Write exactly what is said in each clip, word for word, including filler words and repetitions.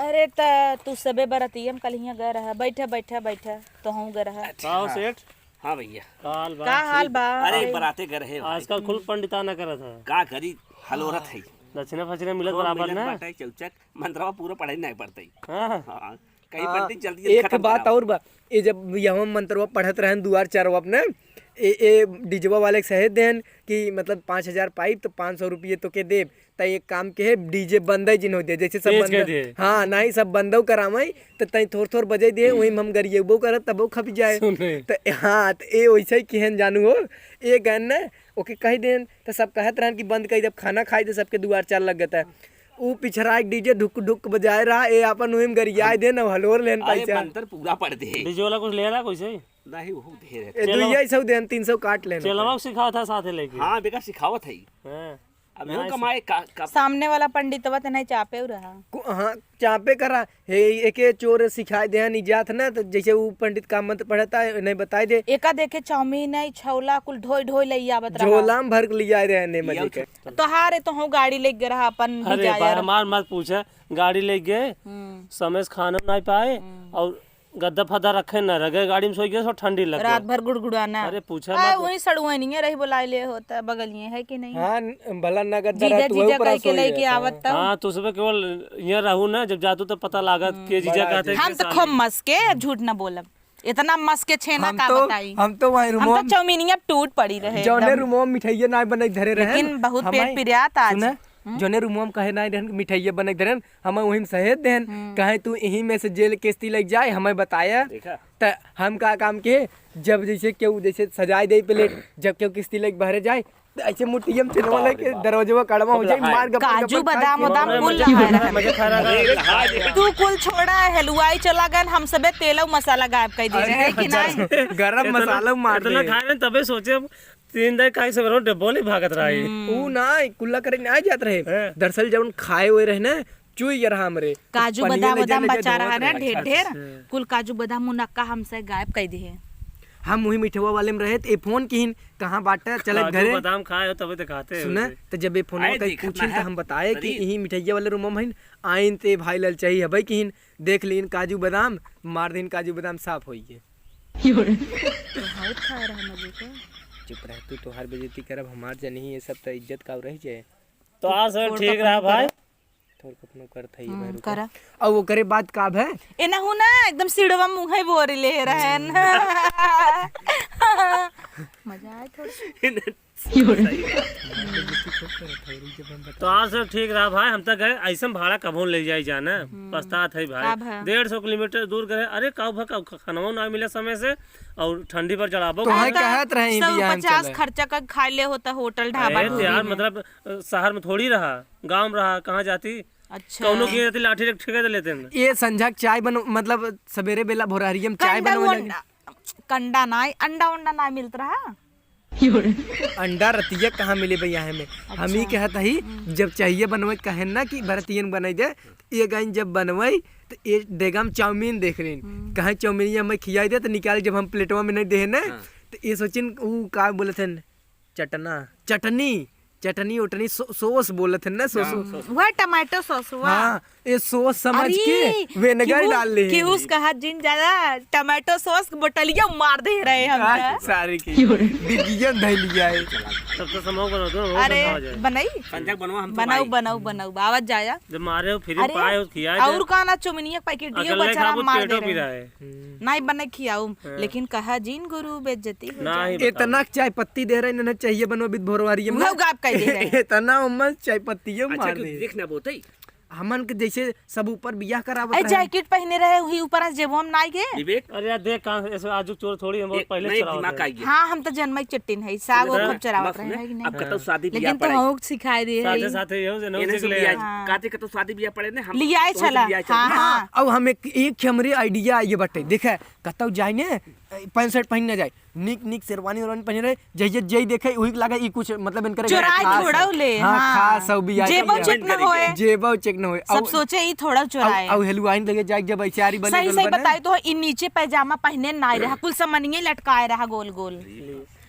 अरे, त तू सबे बरतियम कल हियां गए रहा। बैठा, बैठा, बैठा, तो हम गए रहा। अच्छा। का हो सेठ? हाँ भैया। का हाल बा? का हाल बा? अरे, अरे। बराते गए रहे भाई। आजकल कुल पंडिताना करत है। का करी, हलोरत है। दक्षिणा फक्षिणा मिलत खूब बराबर मिलत ना? बाटे, चौचक, मंत्रवा पूरा पढ़े नहीं पड़ते। हाँ। हाँ, कहीं हाँ, पंडित जल्दी जल्दी एक खत्म बात कराओ। और बा, ये जब यहाँ मंत्रवा पढ़त रहन दुआर चारो अपने, ए, ए, डीजेवा वाले के सहेज देन कि मतलब पाँच हजार पाइब तो पाँच सौ रुपये तो के देब, त एक काम के है, डीजे बंदे जिन हो दे, जैसे सब तेज बंद, कर दे। हाँ, नहीं, सब बंदो करावे, त तई थोर थोर बजे दे, हम्म। वही में हम गरियबो करत, तबो खप जाए। सुने। त हाँ, त ए वैसे ही किहन जानू हो, ए गन न, ओके कह देन, त सब कहत रहन कि बंद कर दे, अब खाना खाई दे, सबके दुआर चार लग गता। ऊ पिछरा एक डीजे ढुक ढुक बजाए रहा, ए अपन वही में गरियाए देन, अब हलोर लेन अरे, पैसा। मंत्र पूरा पढ़ दे। डीजे वाला कुछ ले रहा कोई से? नहीं, वो ढेर है। ए, चलो। दुइया ही सौ देन, तीन सौ काट लेन। चेलवा को सिखावत है साथे लेके। हाँ, बेटा सिखावत है। हाँ। अब नहीं, वो कमाए का, का सामने वाला पंडितवा त नहीं चापे रहा। को-, हाँ, चापे करा। हे, एके चोर सिखाए दे, नहीं जात ना, त जैसे ऊ पंडित का मंत्र पढ़ता है, नहीं बताए दे। एका देखे चाउमीन है, छोला, कुल ढोई ढोई ले आवत रहा। झोला में भर के ले आए रहे ने ये मजे के। तोहार है तो हूँ गाड़ी लेके रहा अपन अरे भी जाए भाई, यार। हमार मत पूछे, गाड़ी लेके गए, हम्म। समय से खाना नहीं पाए हम्म। और गद्दा फद्दा रखे न रह गए, गाड़ी में सोई गए, सो ठंडी लग गए। रात भर गुड़गुड़ाना। अरे, पूछा आ, मत। वहीं सड़ुआइनिये रही, बुलाए ले होता, बगलिये है कि नहीं? हाँ, न-, भला ना गद्दा जीजा, रहा, तू जीजा ऊपर कह के सोई लेके रहता। आवत तब। हाँ, तो सुबह केवल यहाँ रहू ना, जब जातू तब पता लागत हम्म। के जीजा बड़ा कहते अजीब। हम के तो साली। खूब मस्के, अब झूठ ना बोलब। इतना मस्के छेना हम का तो, बताई। हम तो वहीं हम तो रूमवा में चौमिनिया टूट पड़ी रहे जौने एकदम। रूमवा में मिठाइये ना बने धरे रहे। लेकिन बहुत पेट पिरात आज। सुना? हम्म? जौने रूमवा में कहे ना रहन मिठाइये बने धरे, हमें वहीं में सहेज देहन, हम्म। कहे तू यहीं में से जेल किस्ती लग जाए, हमें बताया। देखा? त हम का काम के, जब जैसे केहू जैसे सजाए दे प्लेट, जब केहू किस्ती लेके बहरे जाए, त ऐसे मुट्ठिया में छेनवा बाप रे लेके बाप। दरवाजवा कड़वा हो खूब जाए, लहाए। मार गप्पा काजू गप्पा बादाम खाए। उदाम मजा, कुल मजा, लहाए मजा, रहा। मजा खा रहा है। अरे, लहाए। तू कुल छोड़ा, हलवाई चला गन, हम सबे तेल और मसाला गायब कर दे रहे हैं कि अरे, नहीं? गरम इतना, मसाला मार इतना दे। खाए ना, तबे सोचे, तीन दाई काहे से बरो डब्बो नहीं भागत रहा है। हम्म। ऊ ना, कुल्ला करे ना जात रहे। हैं। दरअसल जब खाए हुए रहे ना, चुई गिरा हमरे। काजू पनिया बादाम ले जा, बादाम ले जा, बचा धोवत रहा ना, रहे। ढेर, अच्छा, ढेर। अच्छा। कुल काजू बादाम मुनक्का हमसे गायब कर दिए। हम वही मिठवा वाले में रहे, त ए फोन किहिन, "कहाँ बाटे? चले काजू घरे।" बादाम खाए हो, तबे तो खाते हो सुना, उसे। त जब ए फोनवा आए कहीं देखत पूछिन, ना त है, हम बताए कि शरीर। यही मिठैया वाले रूम में हइन, आइन ते भाई ललचाई हबे किहिन, देख लीन काजू बादाम, मार दिन काजू बादाम साफ होई के। बहुत खा रहा मजे के। चुप रह तू, तोहार बेइज्जती करब, हमार जनही, ये सब त इज्जत का रह जाए। तो आज सब थोड़ ठीक रहा कपनो भाई। करा। थोड़ कपनो करत है ये हम्म, भैरू का। करा। अब ओकरे बाद का भे? ए ना हो ना, एकदम सिड़वा मुँहे बोरी ले रहे हैं। मजा आए थोड़ा। तो आज सब ठीक रहा भाई, हम तक गए, ऐसे में भाड़ा कबो ले जाई जाना, हम्म। पछतात है भाई। का भा? डेढ़ सौ किलोमीटर दूर गए, अरे का भा, का खनवा ना मिला समय से, और ठंडी पर चढ़ाबो तो का। वहीं हाँ, तो कहत रहे सौ इंडिया हम पचास चले। खर्चा कर खा ले होता होटल ढाबा अरे ढूंढी यार, में। मतलब, अ, शहर में थोड़ी रहा, गाँव में रहा, कहाँ जाती? अच्छा। कौनो की रहती लाठी एक ठेके दे लेते हैं। ये संझा के चाय बनो, मतलब सवेरे बेला भोरहरिया में चाय कंडा बनवे उंडा, लगे। कंडा नाई, अंडा उंडा नाई मिलत रहा। अंडा रतिया कहाँ मिले भैया हमें? हम ही अच्छा। कहत हई, हम्म। जब चाहिए बनवे कहेन ना कि बरतियन बनाई दे, ये गाइन जब बनवाई तो ये डेगा में चाउमीन देख लेन। हम्म। कहे चाउमीन ये हमें खियाई दे तो निकाल जब हम प्लेटवा में नहीं देहे ना, हाँ। तो ये सोचिन ऊ का बोलत हन, चटना, चटनी, चटनी उटनी सो-, सॉस बोलत हन ना, सॉस। हाँ, सॉस। वह टमाटो सॉस, वह। हाँ, ये सॉस समझ अरे, के विनेगर केहू, डाल ले। केहू से कहा जिन ज्यादा टमाटो सॉस के बोतलिया मार दे रहे हम आ, तो। सारे के डिग्गिया धइ लिया है। तब तो समोक बनाओ, तो समोक अरे, बनाओ जाए। बनाई? संजय बनवा, हम तो बनाओ, भाई। बनाओ, बनाओ, बावत जाया। जब मारे हो, फिर अरे, पाए हो, खिया और जाए। का ना, चुमनिया पैकेट दियो, अकेले बचारा खाबो, मार पेटो दे रहे। पिराए। हम्म। नाई बने खियाऊ, हाँ। लेकिन कहा जिन गुरु बेइज्जती हो ना जाए। ही बताओ। इतना चाय पत्ती दे रहे, इन्हें चाहिए बनवा बिद भोरवारी में। उहे गायब कर दे रहे। इतना उम्मस चाय पत्ती ये अच्छा, मार क्यों दे। देख ना बोते? हमन के जैसे सब ऊपर बियाह करावत ए, रहे। जैकेट पहने रहे, वही ऊपर से जेबो में नाई गे। विवेक? अरे यार, देख कहाँ से, ऐसे आजू चोर थोड़ी हम ए, पहले नहीं, चोरावत दिमाग रहे। का ये। हाँ, हम तो जन्मई चट्टिन है, साग वो सुना? खूब चोरावत मत रहे सुना? है कि नहीं? अब कतौ शादी लेकिन बियाह तो पड़े। हम सिखाए दिए साथे है। साथे साथे ये हो, जनऊ एने सीख से ले। बियाह, हाँ। काते कतौ शादी बियाह पड़े ने, हम लियाए तो वही छला। बियाह हाँ, चला। हाँ। अब हम एक, एक हमरे idea ये बटे, देखे, कतौ जाए ने, पैंट शर्ट पहन ना जाए, निक निक शेरवानी वेरवानी पहने रहे, जहिये जेई देखे, उही के लागे, ई कुछ, मतलब, इनकरे घर चोराई खास थोड़ा है। ले, हाँ, हाँ। खास है, भी आई जेबो है। चेक न होए। जेबो चेक न होए। सब अउ, सोचे, ई थोड़ा अउ, चोराए। अउ हेलुआइन लगे जाए, जब ऐसे आरी बने सही, गल सही बने। बताई तो, ई नीचे पैजामा पहने ना रहा, कुल समनिये लटकाए रहा गोल गोल।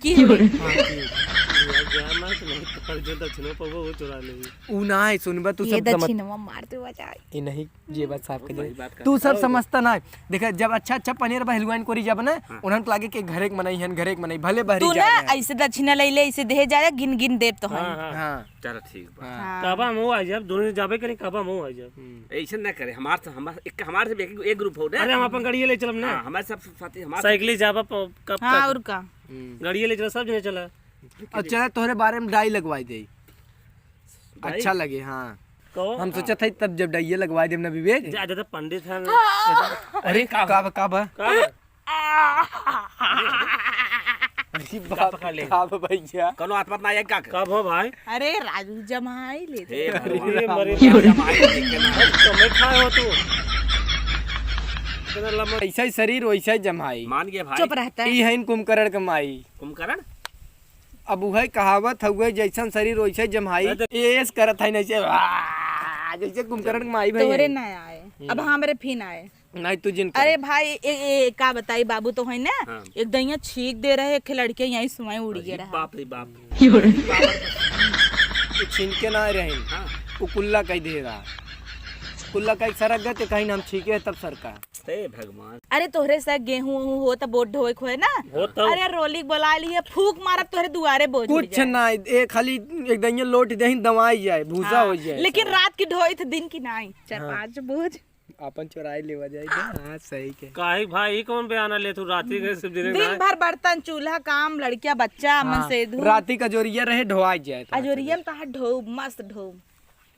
की हो? हाँ, की हो? यार, जा मत, नहीं तो पर जो दक्षिणा पाबो, वो चुरा लेबी। ऊ ना है, सुनबा, तू ये सब समझ दक्षिणवा मार दे बजाय। ये नहीं, ये बात साफ कर दे। वही बात कर। तू सब समझता ना है। देखा, जब अच्छा, अच्छा पनीर बा, हलवाइन कोरी जब ना, हाँ। उन्हन के लागे कि घरे के मनई हन, घरे के मनई, भले बहरी तू जा ना रहे हैं। ऐसे दक्षिणा ले ले, ऐसे दे जाए, गिन गिन देब तो हाँ, है। हाँ। हाँ। चलो ठीक बा। हाँ। हाँ। काबा हम हो आ जाब, दोनों जाबे करी, काबा हम हो आ जाब। हम्म। ऐसे ना करे, हमार से, हमार, एक, हमार से एक, एक ग्रुप हो ना। अरे हम अपन गाड़िए ले चलब ना। हाँ, हमारे सब साथी, हमारे साइकिल जाबा प-, कब हाँ, तक? और का? हम्म। गाड़िए ले चला, सब जने चला। और चला तोहरे बारे में डाई लगवाई दे। डाई? अच्छा लगे, हाँ। कहो। हम सोचत हई तब जब डाइये लगवाई देब ना विवेक। जा, जा, तो पंडित है ना। अरे, का बा, का बा? का बा? अरे बाप, पकड़ ले। का बा भैया? कौनो आत्मा ना आए का? कब हो भाई? अरे राजू जमाई ले हे दे। भगवान, अरे मरे। जमाई लेके ना। भाई, कमे खाए हो तू। इतना लंबा। ऐसा ही शरीर, वैसा ही जमाई। मान गए भाई। चुप रहता है। ई हइन कुंभकर्ण के माई। कुंभकर्ण? अब उहे कहावत हउए, जैसन शरीर वैसे जमाई। अरे तो एस करत है नहीं से, आ, जैसे कुंभकर्ण के माई भाई तोहरे है। ना आए, अब हम्म। हमरे फिन आए। नहीं, तू जिन कर। अरे भाई, ए, ए, का बताई, बाबू तो है ना, हाँ। एक दइया छींक दे रहे, एक लड़के यहीं सुई उड़ अरे गया रहा। बाप रे बाप। तू छीन के ना रहे। हाँ। उ कुल्ला कह दे रहा। कुल्ला कह सरक गए तो कहीं हम छीके तब सरका। हे भगवान। अरे तोहरे से गेहूं उहूं हो त बोझ ढोए खोए ना। हो तो। अरे रोली के बोला लिए, फूक मारब तोहरे दुआरे बोझ हो कुछ जाए। ना, ए खाली एक दइया लोट देही, दवाई जाए, भूसा हाँ, हो जाए लेकिन सब। रात की ढोई थ दिन की नाई, चार हाँ। पाँच बोझ। अपन चोराई लेवा जाए के। हाँ, सही के। काहे भाई, ई कौन बयाना ले तू? राती के सिर्फ दिन दिन ना। भर बर्तन, चूल्हा, काम, लड़किया, बच्चा, मन हाँ, से धू। राती का जोरिया रहे, ढोआ जाए तो। अजोरिया में तो हाथ ढो, मस्त ढो।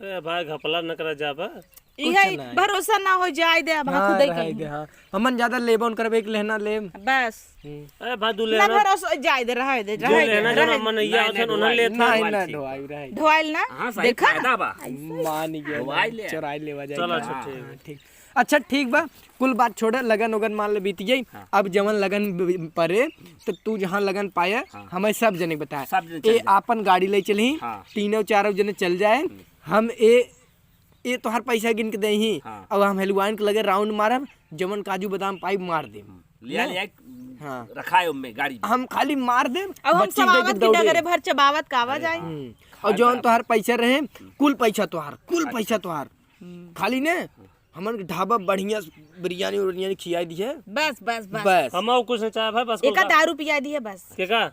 ए भाई, घपला न करा जाबा। इहे कुछ ना है। भरोसा ना हो जाए दे, अब हाँ, खुदे रहे कहीं। दे, हाँ। हमन ज्यादा लेबो न करबे, एक लेहना लेब। बस। हम्म। ए भाई, दू ना लेहना, भरोसा, जाए दे, रहे दे, दू रहे दे, लेहना रहे जौन दे। मन नहीं, नहीं, आवत है, नहीं, उन्हें ढोआई, लेत है। नहीं, ढोआई, ना ठीक बा। ढोआई, ढोआई ना? हाँ, सही देखा? फायदा बा। ऐसे। मान गया, ढोआई ले। चोराई लेवा जाए। चलो, अच्छा, हाँ, ठीक। हाँ, ठीक। अच्छा, ठीक बा, कुल बात छोड़, लगन उगन मान ले बीत गई। हाँ। अब जवन लगन ब-, परे, तो तू जहाँ लगन पाए, हाँ। हमें सब जने बताए। सब जने चल ए, जाए। आपन गाड़ी ले चलही, हाँ। तीनों चारों जने चल जाए। हम्म। हम ए, ए तोहार पैसा गिन के देही, हाँ। अब हम हलवाइन के लगे राउंड मारब, जवन काजू बादाम पाई मार देब। हम्म। लिया, ना? लिया, हाँ। रखा है उनमें गाड़ी में। हम खाली मार देब, अब हम बच्ची सब दे के आवत की दौड़े। डगरे भर चबावत का आवा जाए। हम्म। और जवन तोहार पैसा रहे, कुल पैसा तोहार, कुल अच्छा। पैसा तोहार। हम्म। खाली ने, हमन के ढाबा बढ़िया बिरयानी उरियानी खियाई दिहे। बस, बस, बस। बस। हम और कुछ नहीं चाहे भाई, बस एका कुल दारू पिया दिहे बस। के का?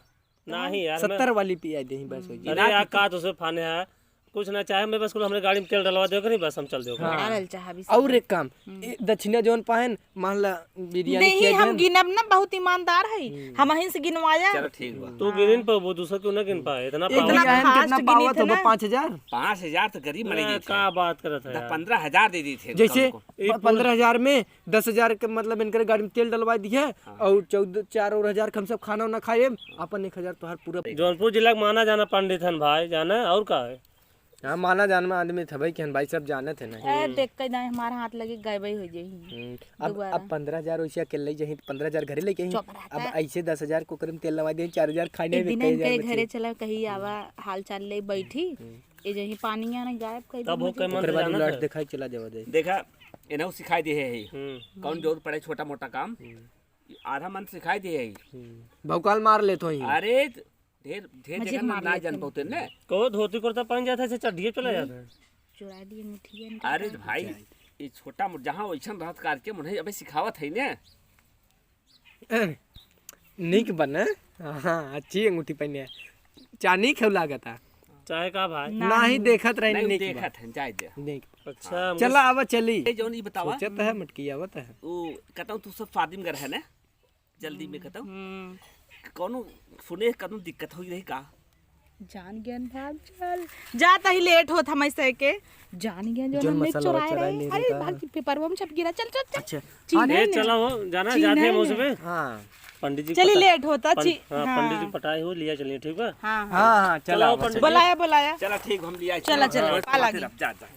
नहीं यार, मैं सत्तर वाली पिया देही, बस हो गई। अरे यार, का तुझसे फाने है? कुछ ना चाहे, मैं बस कुल हमरे गाड़ी में तेल डलवा दे करी, बस हम चल दे करी। हाँ। डालल चाहा भी और सब। एक काम, हम्म। ए, दक्षिणा जौन पाएन, मान ला, बिरयानी देही खिया हम देन। गिनब ना, बहुत ईमानदार है, हम्म। हम अहिन से गिनवाया। चलो ठीक बा। तू गिन पाबो, दूसरा क्यों ना गिन पाए? इतना इतना पावर। खास कितना गिनी पावत थे होबो, ना। पाँच हजार? पाँच हजार तो गरीब मने ए, देते का हैं। बात करत है दस यार? पन्द्रह हजार दे देते हैं जैसे दुकान को। प-, पन्द्रह हजार में दस हजार के, मतलब, इनकर गाड़ी में तेल डलवा दिए हाँ। और चौदह, चार और हजार के हम सब खाना उना खाए, अपन एक हजार तोहार पूरा। जौनपुर जिला के माना जाना पंडित हन भाई, जाना और का है? हाँ, माना जाना आदमी थे भाई, केहन भाई सब जानत है ना। ए, देख के दाएं हमारा हाथ लगे गए हो जाही। हम्म, अब, दोबारा। अब पन्द्रह हजार वैसे अकेले जाही, तो पन्द्रह हजार घरे लेके आई। चुप रहता अब है। ऐसे दस हजार को करीब तेल लगा दे, चार हजार खाने एक में दिन कई इनके हजार घरे बचे। चला, कहीं आवा, हाल चाल ले बैठी। हम्म। ए जही पानी आने गायब कर तब हो दी। के मन ओकरे से बाद जानत उलट है। दिखाई चला जावा दे। देखा, एनहु सिखाई दे है। हम्म। कौन जरूर पड़े छोटा मोटा काम। हम्म। आधा मन सिखाई दे है। हम्म। भौकाल मार लेत होई। अरे, ढेर, ढेर मजे जगह में मार ना लेते जान हैं। पाते ने। कहो धोती कुर्ता पहन जाता है, ऐसे चड्ढिए चला हम्म। जाता है। चुरा दिए मुठिया इनका अरे काम। भाई, ये छोटा मोट जहाँ वैसन रहत करके मुझे अबे सिखावत है ने। ए, नीक बने। हाँ, अच्छी अंगूठी पहने है। चानी खेव लागत है। चाहे का भाई? ना, नाही नहीं। देखत रहे नहीं, नीक बा। देखत है, जाए दे। नीक। अच्छा, हाँ। हमको चला, आवा चली। ए, जौन ई बतावा। सोचत है, मटकी आवत है। ओ, कहता हूँ, तू सब शादी में गए है ना? जल्दी में कहता हूँ। हम्म। कौनो सुने, कौनो दिक्कत होई रही का? जान गयन भाग चल। जात ही लेट होत हम ऐसे के। जान गयन जो जौन हमने मसाला चुराए चुराए रहे। ले अरे, रहे का। भाग की पेपरवा में छप गिरा। चल, चल, चल। हाँ। चीन्हे ए, नहीं। चला हो, जाना, चीन्हे जाते हैं नहीं। मौसम पे। हाँ। पंडित जी के चलिए, पट-, लेट होता, पंड-, ची-, हाँ, हाँ। पंडित जी के पटाए हो, लिया चलिए, ठीक बा? हाँ, हाँ। हाँ, हाँ, चला, चला, चला। पंडित जी। बुलाया, बुलाया। चला, ठीक, हम लिया चला, चला, चला, पाला पाला गया। जा, जा।